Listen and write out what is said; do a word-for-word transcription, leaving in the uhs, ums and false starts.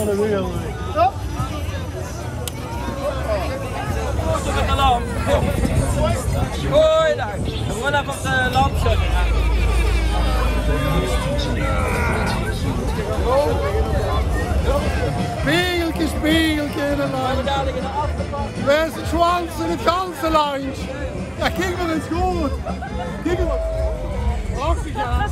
Hoi, dag. Gewoon even op de lamp zetten. Spegelke, spegelke in de lamp. Waar is het Schwans in het ganse land? Ja, kiek maar eens goed. Kiek maar. Prachtig, ja.